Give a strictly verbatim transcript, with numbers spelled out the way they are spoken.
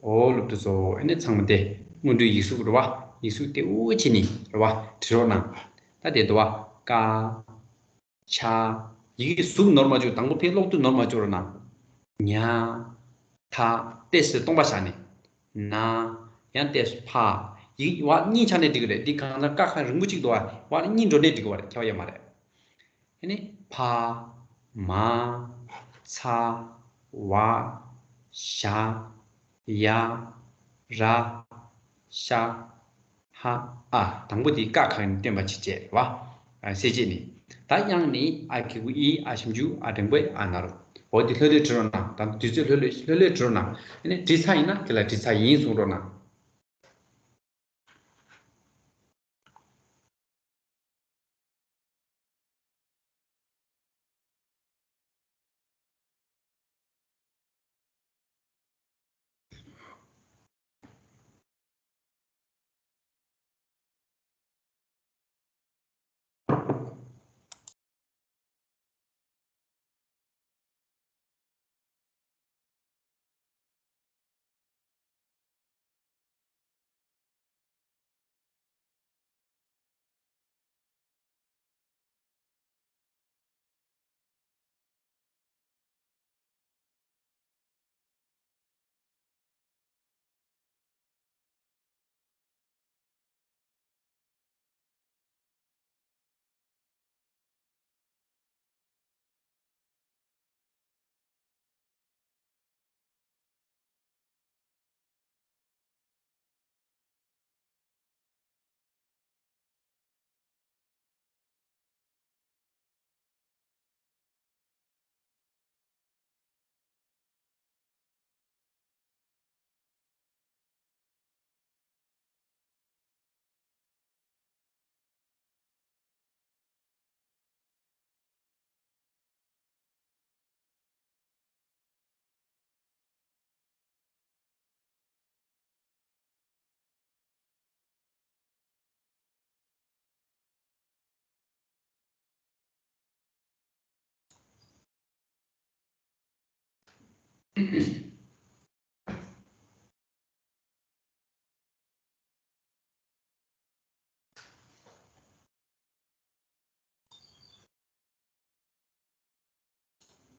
ཨོ་སློབ་ཕྲུག་ཚོ། ཨ་ནི་ཚང་མ་དེ་སྔོན་འགྲོའི་ཡིག་གཟུགས་རེད་བ། ཡིག་གཟུགས་དེ་འུ་ཅི་ནི་རེད་བ། བྲིས་རོགས་གནང་། ད་དེ་འདུག་བ། ཀ་ཆ། ཡི་གེ་གཟུགས་ནོར་མ་བཅུག་དང་པོ་ཕའི་ཀློག་དུས་ནོར་མ་བཅུག་རོགས་གནང་། ཉ། ཐ། ཏོག་ཙམ་སྟོང་པ་བཞག་ནས། ན། ཡང་ཏོག་ཙམ་ཕ། ཡི་གེ་བ་གཉིས་ཆགས་ནས་འགྲིག་གི་རེད། འདི་གང་ལྟར་ཀ་ཁ་རིང་པོ་གཅིག་འདུག་བ། བ་གཉིས་འགྲོ་ནས་འགྲིག་གི་བ་རེད། ཁྱད་པར་ཡོད་མ་རེད། ཨ་ནི་ཕ། མ། ཚ། བ། ཞ། ཡ། ར། ཤ། ཧ། ཨ། དང་པོ་དེ་ཀ་ཁ་ནས་སྟོན་པ་བྱེད་བྱེད་བ། ཨ། གསལ་བྱེད་ནི། ད་དབྱངས་ནི་ཨ་གི་གུ་ཨི། ཨ་ཞབས་ཀྱུ་ཨ། འགྲེང་བུ་ཨ་ན་རོ། འོ་དེ་ལྷོད་ལྷོད་བྲིས་རོགས་གནང་། ད་དུས་ཚོད་ལྷོད་ལྷོད་ལྷོད་ལྷོད་བྲིས་རོགས་གནང་། ཨ་ནི་བྲིས་ཚར་ཡིན་ན་དེ་ལ་བྲིས་ཚར་ཡིན་གསུང་རོགས་གནང་།